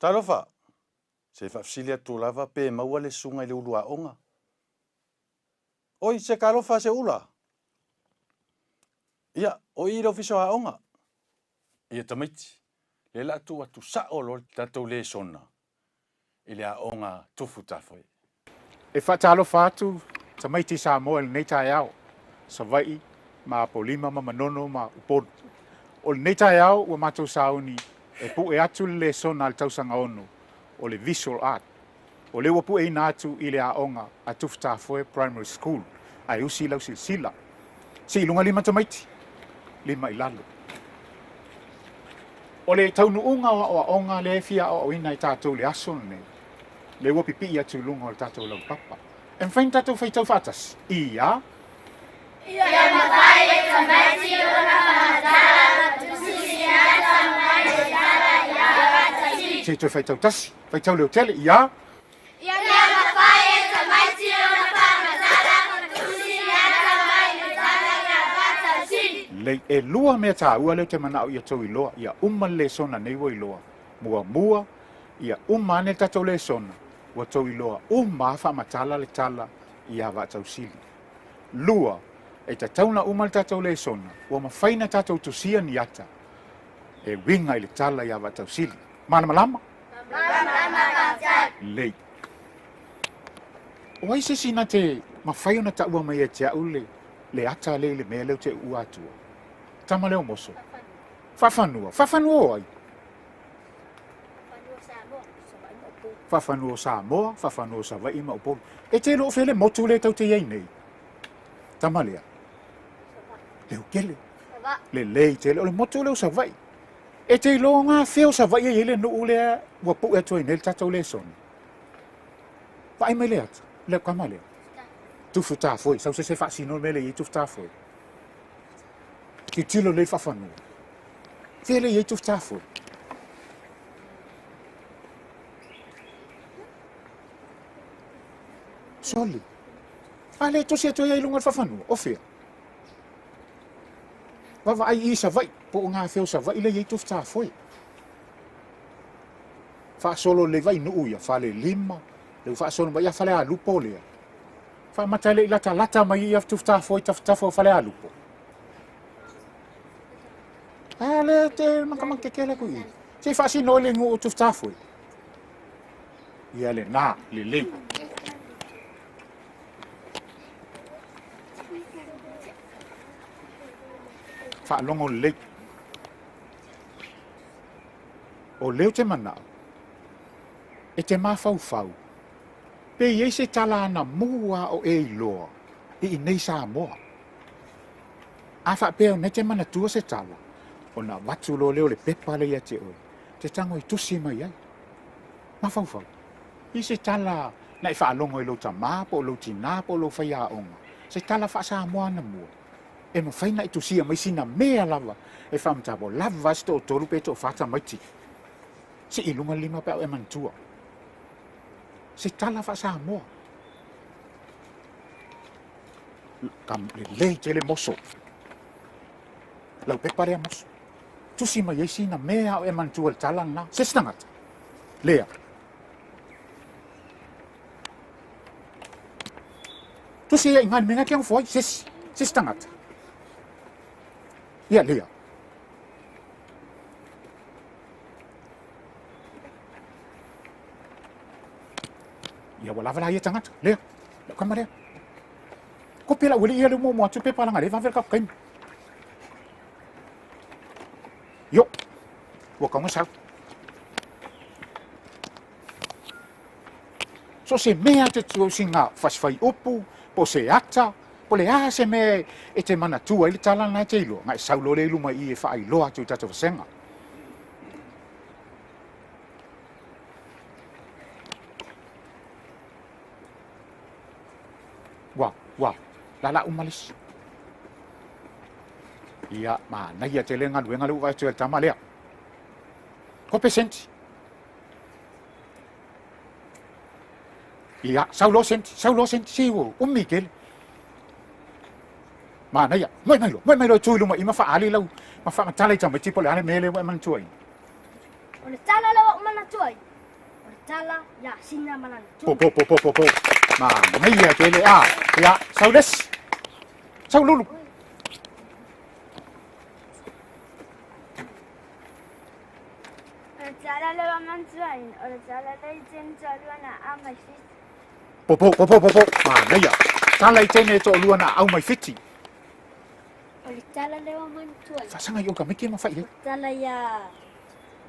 Talofa! Se faafesili atu lava pe maua le susuga i le ulu aoga. Oi, se talofa Seuula! Ia, o i i le ofisa o aoga. Ia tamaiti, lea la a tuu atu sao loa le tatou lesona i le aoga Tufutafoe. E faatalofa atu tamaiti Samoa i lenei taeao, Savaii ma Apolima ma Manono ma Upolu. O lenei taeao ua matou sauni e pue atu le lesona a le tausaga ono o le Visual Art. O lea ua pueina atu i le aoga a Tufutafoe Primary School ae usi lau silasila. Sii i luga lima tamaiti, lima i lalo. O le taunuuga o aoaoga lea e fia aoaoina e tatou i le aso lenei, lea ua pipii atu i luga o le tatou laupapa. E mafai ona tatou faitau faatasi? Ia. Ia mafai e tamaiti ona faamatala ma tusi ni ata mai le tala ia faatasi. Se i toe faitau tasi. Faitau leotele. Ia. Ia mafai e tamaiti ona faamatala ma tusi ni ata mai le tala ia faatasi. Lei, e lua mea taua lea ou te manao ia tou iloa, ia uma le lesona nei ua iloa. Muamua, ia uma ane le tatou lesona, ua tou iloa uma lava faamatala le tala ia Vaatausili. Lua, e tatau ona uma le tatou lesona, ua mafai ona tatou tusia ni ata e uiga i le tala ia Vaatausili. Malamalama? Malamalama, faafetai. Lelei. O ai se isi na te mafai ona taua mai ia te au le, le ata lea i le mea lea ou te uua atua? Tama lea o Moso. Faafanua. Faafanua o ai? Faafanua o Samoa, faafanua o Savaii ma Upolu. E te iloa o fea le motu lea tou te i ai nei? Tama lea. Leokele. Lelei tele. O le motu lea o Savaii. E te iloa ngā fea o Savaii e i ai le nuu lea ua pue atu ai nei le tatou lesona? Vaai mai le ata, le kama lea. Tufutafoe, sau se se faasino le mea lea i ai Tufutafoe. Tilotilo lelei faafanua. Fea lea i ai Tufutafoe? Soli. A le tosi atu ai i luga o le faafanua, o fea? Vaavaai i Savaii, po o ngā fea o Savaii lea i ai Tufutafoe. Faasolo lelei vai nuu ia, Falelima, lea ua faasolo mai ia Falealupo lea. Faamata e le i latalata mai ia Tufutafoe i tafatafa o Falealupo. A lea te makamakekele atu i i. Se i faasino i le nuu o Tufutafoe. Ia lena, lelei. Faalogo lelei. O lea ou te manao, e te mafaufau, pe i ai se tala anamua a o e iloa i inei Samoa. A faapea o na e te manatua se tala, ona avatu loa lea o le pepa lea ia te oe, te tago e tusi mai ai. Mafaufau, i se tala na e faalogo i lou tamā po o lou tinā po o lou faiaoga, se tala faa-Samoa anamua, e mafai ona e tusia mai sina mea lava e faamatala, ua lava a se toatolu pe toafa tamaiti. Sii i luga le lima pe a o e manatua. Se tala faa-Samoa. Ka lelei tele moso. Lau pepa lea moso. Tusi mai ai sina mea a o e manatua le tala lena. Se isi tagata. Lea. Tusi ia i ngai mea ke ngofo ai. Se isi. Se isi tagata. Ia lea. Ia ua lava la ia tagata. Lea. Lau kama lea. Ko pela ua li ia le mo atu pepa langa le vave ka kaimi. Yo. Ua kaunga sau. So se mea te tu singa fasfai upu, po se ata, po le a se mea e te manatua ai le tala lena e te iloa, ngai sau loa lea i luma i i e faailoa atu i tatou vasega. Ua, ua, lala uma le isi. Ia, manaia tele galuega lea ua vaai atu ai le tama lea. Ko pesenti. Ia, sau loa senti, sau loa senti, si ua umi tele. Manaia, moe mai loa, moe mai loa e tu i luma i ma faaali lau, ma faamatala i tamaiti po o le a le mea lea ua e manatua ai. O le tala lea ua ou manatua ai. tala ia Sina ma lana Po po po po po po. Manaia tele a. Ia, sau le isi. Sau Lulu. O le tala lea ua mantuaina, o le tala lea i teine toalua na aau mai Fiti. Po po po po po po. Manaia. Tala i teine e toalua na aau mai Fiti. O le tala lea ua mantuaina. Faasaga i o tamaiti ma fai ai. Tala ia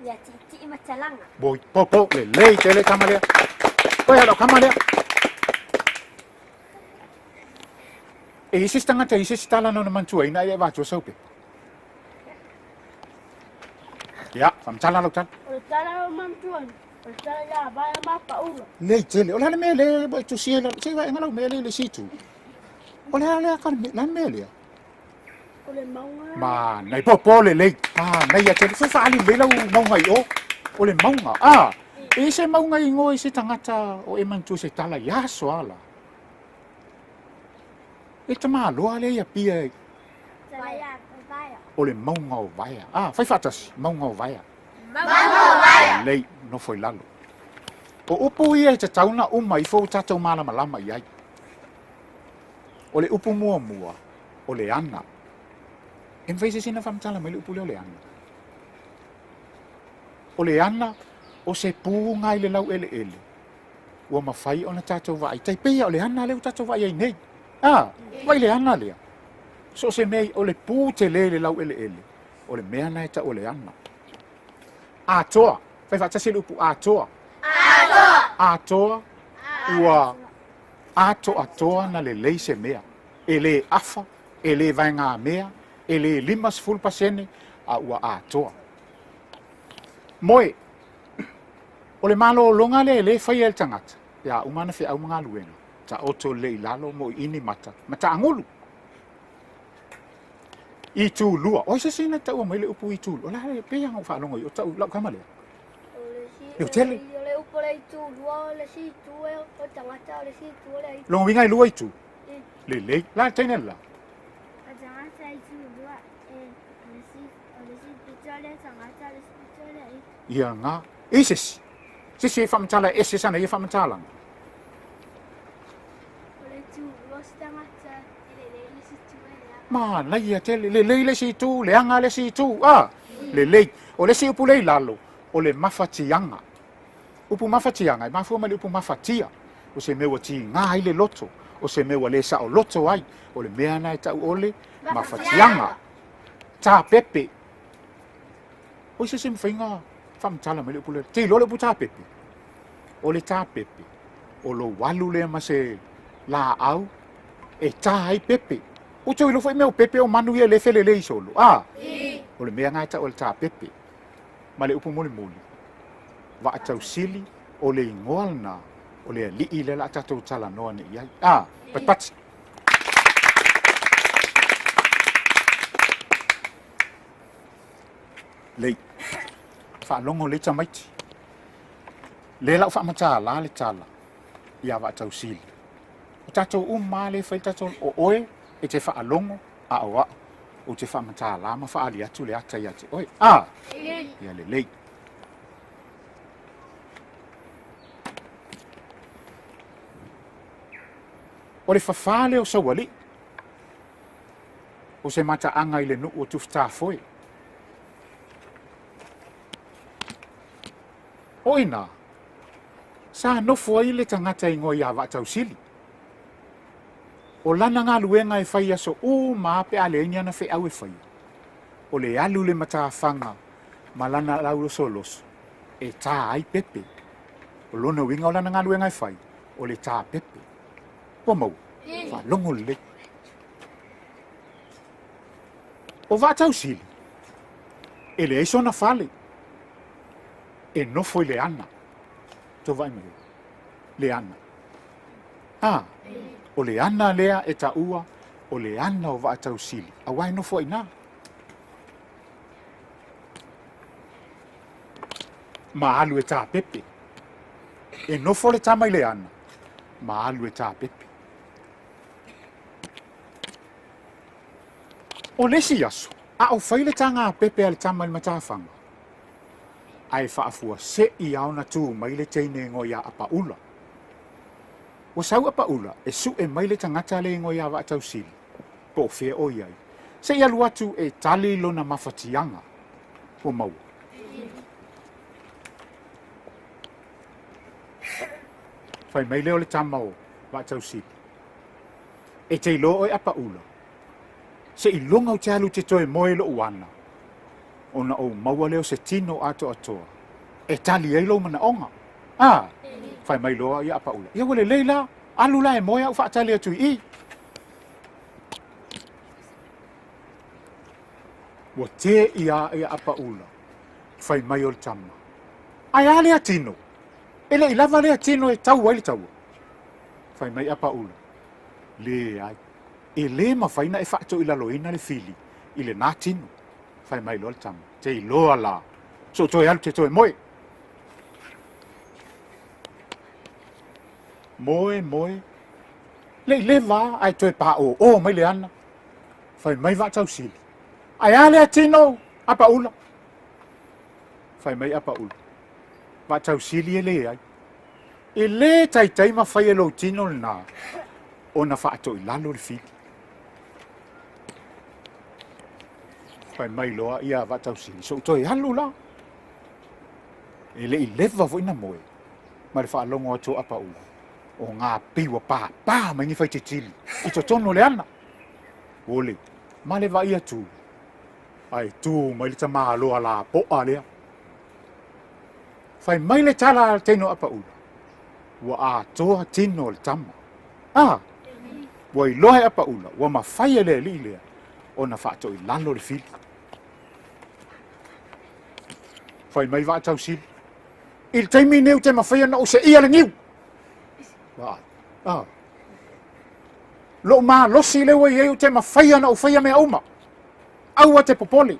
ia Tiitii ma Talaga. Boi po po lelei tele tama lea. Koe lau kama lea. E i se isi tagata i se isi tala na ona mantuaina ai e avatua sau pepa. Ia, faamatala lau tala. O le tala na mantuaina, o le tala ia Vaea ma Paula. Lelei tele. O le a le mea lea e tusia i lalo? Se i vaega lau mea lea i le isi itu. O le a le a le mea lea? O le mauga. Manaia, popo lelei. Manaia tele. Foi faaali lelei lau mauga i o. O le mauga. A, e i se mauga i igoa i se tagata o e manatua se tala i aso a la. E tamaloa lea i Apia e. O le mauga o Vaea. A, fai faatasi, mauga o Vaea. Mauga o Vaea. Lelei, nofo i lalo. O upu ia e tatau ona uma ifo ua tatou malamalama i ai. O le upu muamua, o le ana. E mafai e se isi ona faamatala mai le upu lea o le ana? O le ana, o se puga i le laueleele ua mafai ona tatou vaai. Tai pei o le ana lea ua tatou vaai ai nei. A, vaai le ana lea. So o se mea, o le pu tele i le laueleele, o le mea na e tau o le ana. Atoa, fai faatasi le upu atoa. Atoa. Atoa, ua atoatoa na lelei se mea. E le afa, e le vaegamea, e le 50%, a ua atoa. Moe, o le malologa lea e le faia e le tagata, pe a uma ana feau ma galuega, taoto lelei i lalo mo iini mata ma taagulu. Itulua, o ai se isi na taua mai le upu itulua? O le a le, pei lava ona ou faalogo i o tau lau tama lea. O le o le upu o le itulua, o le isi itu e o le tagata, o le isi itu o le aitu. Lona uiga e lua itu. Lelei. La le teine le la. O le tagata itulua, e o le isi, o le isi pito o le tagata, o le isi pito o le aitu. Ia nga. E i se isi? Se isi e faamatala e ese sana ia faamatalaga. O le itulua o se tagata e lelei le isi itu e leaga. Manaia tele. Lelei le isi itu, leaga le isi itu. A! Lelei. O le isi upu lea i lalo, o le mafatiaga. Upu mafatiaga, e mafua mai le upu mafatia, o se mea ua tiga ai le loto, o se mea ua le saoloto ai, o le mea na e tau o le mafatiaga. Tapepe. O se isi mafai ona faamatala mai le upu lea. Te iloa le upu tapepe? O le tapepe, o lou alu lea ma se laau e ta ai pepe. Ua tou iloa foi mea o pepe o manu ia e le felelei solo. A? O le mea na e tau o le tapepe. Ma le upu mulimuli, Vaatausili, o le igoa lena o le alii lea o le a tatou talanoa nei i ai. A, patipati. Lei. Faalogo lei tamaiti. Lea la ua faamatala le tala ia Vaatausili. O tatou uma lava lea e fai le tatou, o oe e te faalogo a o au ou te faamatala ma faaali atu le ata ia te oe. A! Ia lelei. O le fafā lea o Saualii, o se mataaga i le nuu o Tufutafoe. O i ina, sa nofo ai le tagata igoa ia Vaatausili. O lana galuega e fai i aso uma a pe a leai ni ana feau e faia, o le alu i le matafaga ma lana laulosoloso e tā ai pepe. O lona uiga o lana galuega e fai, o le tā pepe. Ua maua? Faalogo lelei. O Vaatausili, e leai sona fale, e nofo i le ana. Tou vaai mai ai? Le ana. A, o le ana lea e taua o le ana o Vaatausili, aua e nofo ai i ina. Ma alu e tapepe. E nofo le tama i le ana, ma alu e tapepe. O le isi aso, a o fai le taga pepe a le tama i le matafaga, Ae faafuase'i lava ona tu mai le teine igoa ia Apaula. Ua sau Apaula e su'e mai le tagata le igoa ia Vaatausili, po o fea o i ai, se i alu atu e tali lona mafatiaga. Ua maua. Fai mai lea o le tama o Vaatausili, E te iloa oe Apaula, seiloga ou te alu te toe moe i lo'u ana, ona ou maua lea o se tino atoatoa e tali ai lou manaoga. A! Fai mai loa ia Apaula, Ia ua lelei la, alu la e moe a'u faatali atu i i. Ua te'i a ia Apaula, fai mai o le tama, Ae a lea tino? E le i lava lea tino e tau ai le taua? Fai mai Apaula, Leai, e lē mafai ona e faatoilaloina le fili i lenā tino. Fai mai loa le tama, Te iloa la, so toe alu te toe moe. Moe, moe, le i leva a ae toe paōō mai le ana. Fai mai Vaatausili, Ae a lea tino, Apaula? Fai mai Apaula, Vaatausili e leai. E lē taitai mafai e lou tino lenā ona faatoilalo le fili. Fai mai loa ia Vaatausili, so ou toe alu la. E le i leva foi na moe ma le faalogo atu o Apaula, o ngā pei ua pāpā mai ni faititili i totonu o le ana. Ole, ma le vaai atu, ae tu mai le tamāloa lapoa lea. Fai mai le tala a le teine o Apaula, ua atoa tino o le tama. A! Ua iloa e Apaula, ua mafai e le alii lea ona faatoilalo le fili. Fai mai Vaatausili, I le taimi nei ou te mafai ona ou seia le niu. Vaai. A! Lou malosi lea ua i ai ou te mafai ona ou faia mea uma. Aua te popole.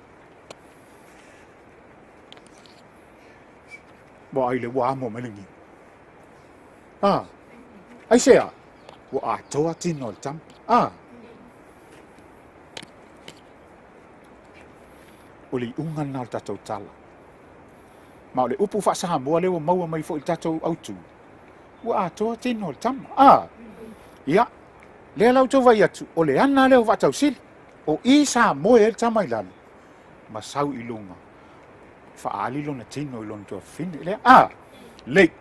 Ua ai le ua amo mai le niu. A, aisea? Ua atoa tino o le tama. A, o le iuga lena o le tatou tala. Ma o le upu faa-Samoa lea ua maua mai foi i le tatou autū, ua atoa tino o le tama. A, ia, lea la ua outou vaai atu, o le ana lea o Vaatausili, o i sa moe ai le tama i lalo, ma sau i luga, faaali lona tino i lona tuafafine lea. A, lei,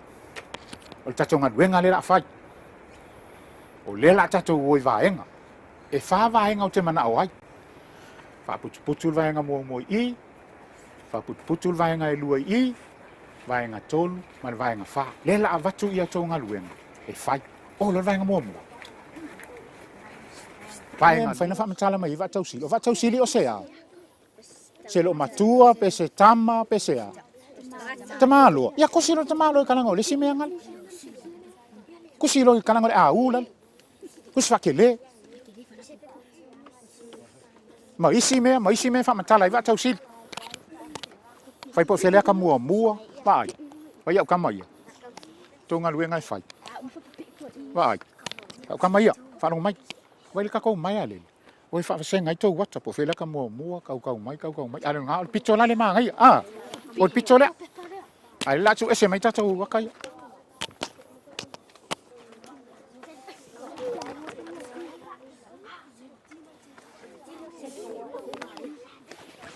o le tatou galuega lea o le a fai. O lea o le a tatou o i vaega. E fā vaega ou te manao ai. Faaputuputu le vaega muamua i i, faaputuputu le vaega e lua i i, vaega tolu ma le vaega fā. Lea o le a avatu ia tou galuega e fai. O le vaega muamua. Vaega mafai ona faamatala mai ai Vaatausili. O Vaatausili o se a? Se loomatua pe se tama pe se a? Tamaloa. Ia kosi lo tamaloa i kalaga o le isi mea ngale. Kusi lo i kalaga o le au lale. Kusi faakele. Ma isi mea, ma isi mea faamatala ai Vaatausili. Fai po o fea lea ka muamua, vaai. Vai au kama ia. Tou galuega e fai. Vaai. Au kama ia, faalogo mai. Vai le kakou mai a lele. Oi faavasega ai tou ata po o fea lea ka muamua, kaukau mai, kaukau mai. A le lena, o le pito la le manaia. A, o le pito lea. A le la atu ese mai tatou aka ia.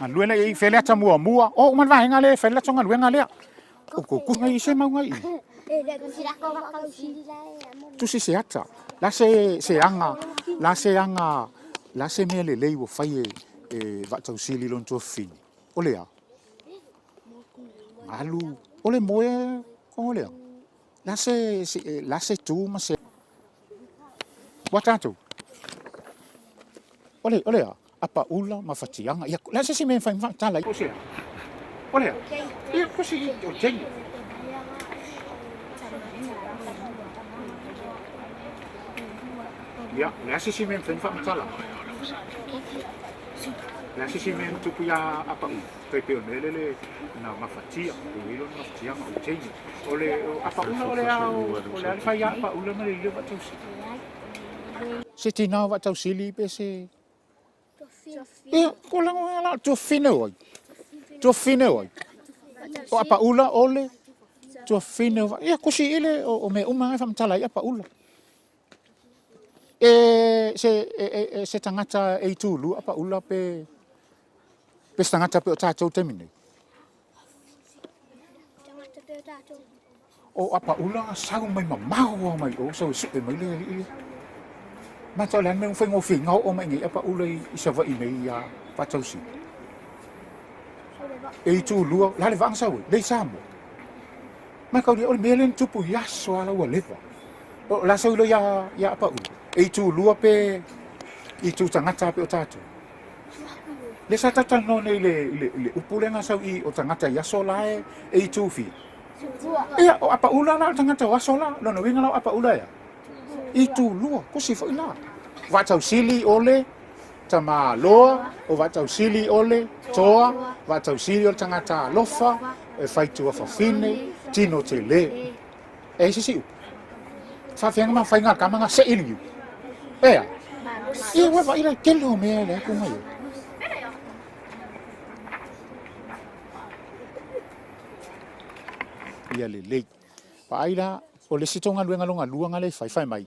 Galue lea i fea le ata muamua. O, uma le vaega lea e fai le latou galuega lea. O kou kusi ngai i se mau ngai i. Tusi se ata. La se, se aga, la se aga, la se mea lelei ua fai e, e Vaatausili lona tuafafine. O le a? Alu, o le moe, o le a? La se, se, la se tu ma se... Ua tatou. O le, o le a? Apaula ma fatiaga. Ia, le a se isi mea e mafai ona faamatala ai? O se a? O le a? Ia, ko se o teine. Ia, o le a se isi mea e mafai ona faamatala? O le a se isi mea na tupu iā Apaula? Tai pei o le mea lele na gafatia, e i ai lona gafatiaga o teine. O le o Apaula o le a o le a le fai iā Apaula ma le ile o Vaatausili? Se tinā o Vaatausili pe se Ia, ko lago la tuafafine o ai? Tuafafine o ai? O Apaula o le tuafafine o Va-, ia kusi i le o mea uma lava e faamatala ai Apaula. E se, e, e, e se tagata e itulua Apaula pe, pe se tagata pe o tatou taimi nei? O Apaula sau mai mamao lava mai o, sau e sue mai le alii lea. Mata o le a le mea ua faigofieina oo mai nei Apaula i Savaii nei ia Faatausili. E itulua, o le a le vaa na sau ai? Lea i Samoa. Mataulia, o le mea lea na tupu i aso lava la ua leva. O le a sau iloa ia Apaula? E itulua pe itu tagata pe o tatou? Lea sa talatalanoa nei i le upu lea na sau i o tagata i aso la e itu fia. Ia, o Apaula la o le tagata o aso la. Lona uiga la o Apaula e a? Itulua, kusi foi la. Vaatausili o le tamaloa, o Vaatausili o le toa, Vaatausili o le tagata alofa, e faitua fafine, tino tele. E ai se isi upu? Faafeaga ma faiga a kama nga sei le niu. E a? Ia, ua vaai la i tele o mea le aku ngai. Ia lelei. Vaai la, o le isi tou galuega lona lua nga le fai, fai mai,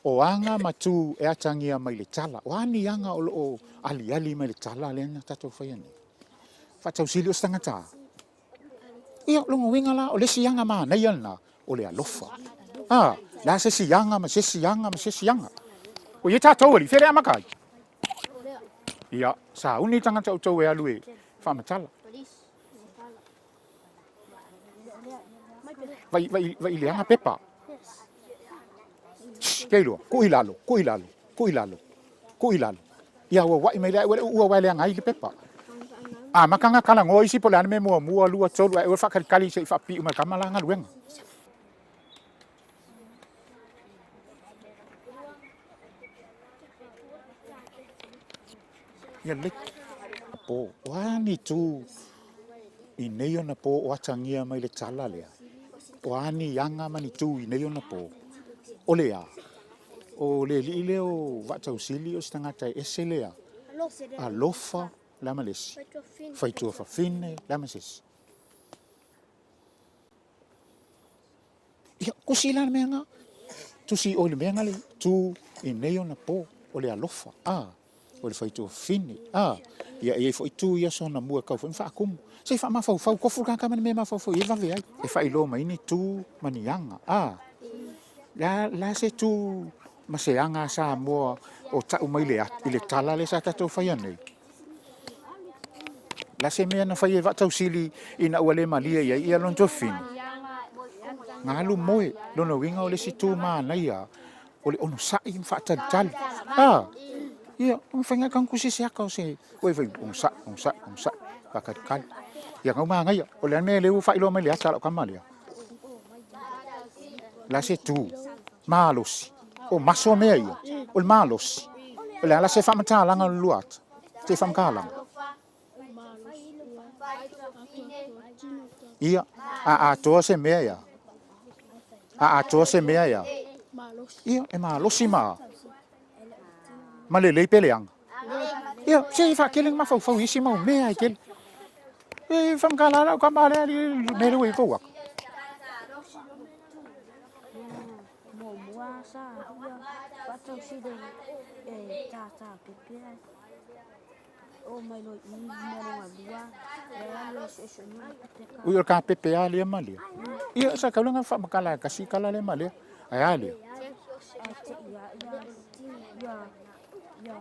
o aga ma tu e atagia mai le tala. O a ni aga o lo o aliali mai le tala lea na tatou faia nei? Faatausili o se tagata? Ia, o lona uiga la, o le isi aga manaia lena, o le alofa. A, le a se isi aga ma se isi aga ma se isi aga. O ia tatou alii, fea le amata ai? Ia, sauni tagata outou e alu e faamatala. Vai, vai, vai leaga pepa. Shh, kei lua, tuu i lalo, tuu i lalo, tuu i lalo, tuu i lalo. Ia ua ua'i mai le a'e ua uae leaga ai le pepa. Amata ona talanoa isi po o le a le mea muamua, lua, tolu, ae ua faatalikali se i faapipiu mai le tama la galuega. Ia lelei. Po, o a ni itu i nei ona po o atagia mai le tala lea? O a ni aga ma ni itu i nei ona po? O le a? O le alii lea o Vaatausili o se tagata e ese lea? Alofa, le a ma le isi? Faitua fafine, le a ma se isi? Ia, kusi la le mea nga. Tusi oi le mea nga le tu i nei ona po o le alofa. A, o le faituafafine. A, ia e i ai foi tu i aso anamua e kau foi ma faakumu. Se i faamafaufau, kofu le tagata ma ni mea e mafaufau i ai vave ai. E faailoa mai ni tu ma ni aga. A, le a, le a se tu ma se aga a Samoa o tau mai le, i le tala lea sa tatou faia nei? La se mea na fai e Vaatausili ina ua le malie i ai ia lona tuafafine? Galu moe, lona uiga o le isi tu manaia o le onosai ma faatalitali. A, ia, o mafai ona kusi se aka o se, ua e fai, onosai, onosai, onosai, faatalitali. Ia, gau manaia, o le a le mea lea ua faailoa mai le ata a lau tama lea? La se tu malosi, o maso mea ia, o le malosi. O le a la se faamatalaga o le lua ata? Se faamatalaga. Ia, a atoa se mea ia. A atoa se mea ia. Ia, e malosi ma ma lelei pe leaga. Ia, se faatele na mafaufau i isi mau mea e tele. E faamatala lau tama lea le mea lea ua i tou ata. Muamua sa ia faatausili e tātāpepe ai. O mai loa i i mo lona lua, le alu e suesuenga le peka. Ui o le kapepe a lea ma lea. Ia sa kau langa faamakala e kasi kala lea ma lea. Ae a lea? Ae te ia ia ia ia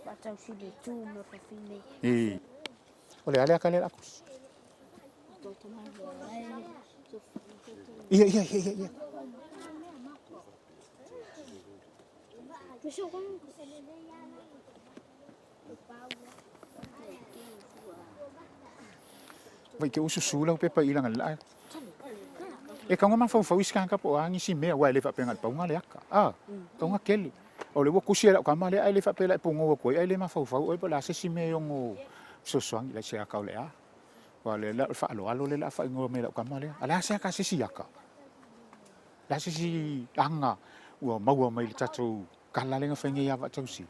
faatausili e tu ma fafine. I. O le a lea ka lea la kusi. Ia ia ia ia ia. Vai ke ususu lau pepa i langa le laa. E kaunga mafaufau isi tagata po o a nisi mea, aua e le faapea na o le pauga le aka. A, kaunga kele. O le ua kusi e lau tama lea ae le faapea la e pogou atu ai, ae le mafaufau oe po o le a se isi mea e ono fesoasoani i se aka o le a. Aua o le faaaloalo lea o le a faaigoa mai e lau tama lea. A o le a se aka a se isi aka? O le a se isi aga ua maua mai i le tatou kala lea na fai nei ia Vaatausili?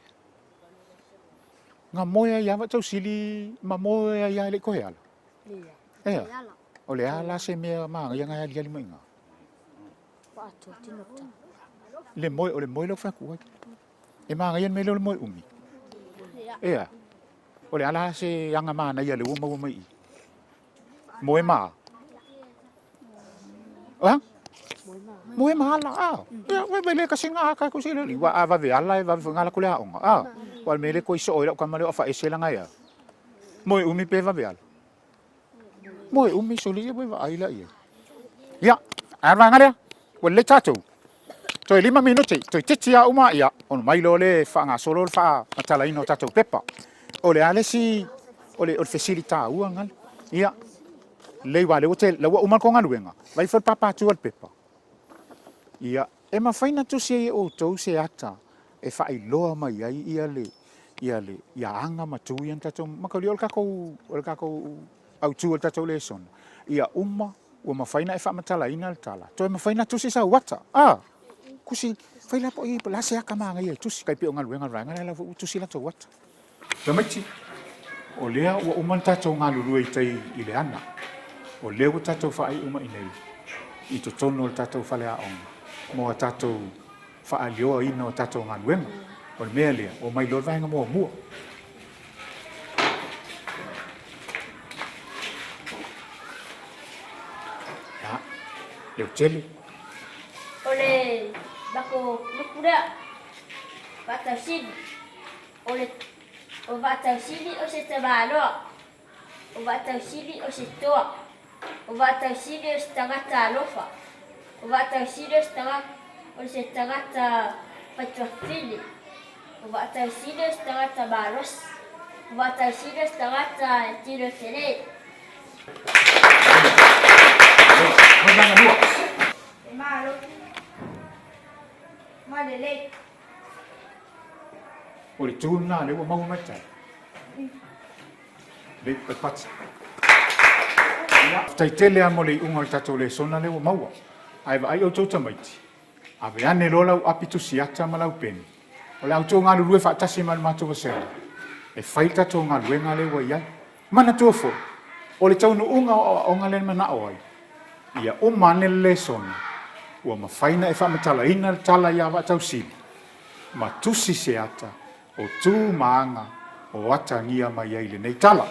Na moe ai lava Tausili ma moe ai lava e le i toe ala. Ea. O le a la se mea manaia na e aliali mai i ina? Le moe, o le moe lea ou fai atu ai. E manaia le mea lea o le moe umi. Ea, o le a la se aga manaia lea ua maua mai i i? Moe ma? A? Moe ma ala, a? Ia, wai wai le kasi ngā aka ko se le wa a vave ala e vave foi ngā la ko le aoga, a? Wa le mea le koe soo i lau kama leo a whaese langa ia. Moe umi pe vave ala. Moe umi soli ia moe vaai la i ai. Ia, a le vaega lea, ua lelei tatou. Toe 5 minute, toeitiiti lava uma ia, ona mai loa lea e faagasolo le faamatalaina o tatou pepa. O le a le isi, o le, o le fesili taua gale. Ia, lelei aua o lea ua te, la ua uma le tou galuega, vaai foi le papa atu o le pepa. Ia, e mafai ona tusi ai e outou se ata e faailoa mai ai ia le, ia le, ia aga ma tu ia na tatou mataulia o le tatou, o le tatou autu o le tatou lesona. Ia uma, ua mafai ona e faamatalaina le tala, toe mafai ona tusi sau ata. A! Tusi, fai la po i, la se ata manaia e tusi, tai pei o galuega a le vaega lea la foi ua tusi latou ata. Tamaiti, o lea ua uma ona tatou galulue i tai i le ana, o lea ua tatou faaiu mai nei i totonu o le tatou faleaoga mo a tatou faalioaina o tatou galuega. O le mea lea, omai loa le vaega muamua. Ia, Leotele. O le matou group lea, Faatausili. O le o Vaatausili o se tamaloa, o Vaatausili o se toa, o Vaatausili o se tagata alofa, o Vaatausili o se tagata o se tagata faituafafine, o Vaatausili o se tagata malosi, o Vaatausili o se tagata e tino tele. E malo ma lelei. O le tu lena lea ua maua mai tai. Le le pati. Ia, faafetai tele lava mo le iuga o le tatou lesona lea ua maua. Ae vaai outou tamaiti, ave ane loa lau api tusi ata ma lau peni. O le a outou galulue faatasi ma le matou vasega e fai le tatou galuega lea ua i ai. Manatua foi, o le taunuuga o aoaoga lea e manao ai, ia uma ane le lesona, ua mafai ona e faamatalaina le tala ia Vaatausili, ma tusi se ata o tu ma aga o atagia mai ai lenei tala.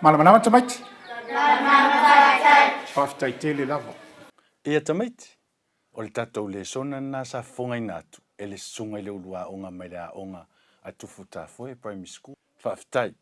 Malamalama tamaiti? Malamalama taitai. Faafetai tele lava. Ia tamaiti, o le tatou lesona lena sa fofogaina atu e le susuga i le uluaoga mai le aoga a Tufutafoe Primary School. Faafetai.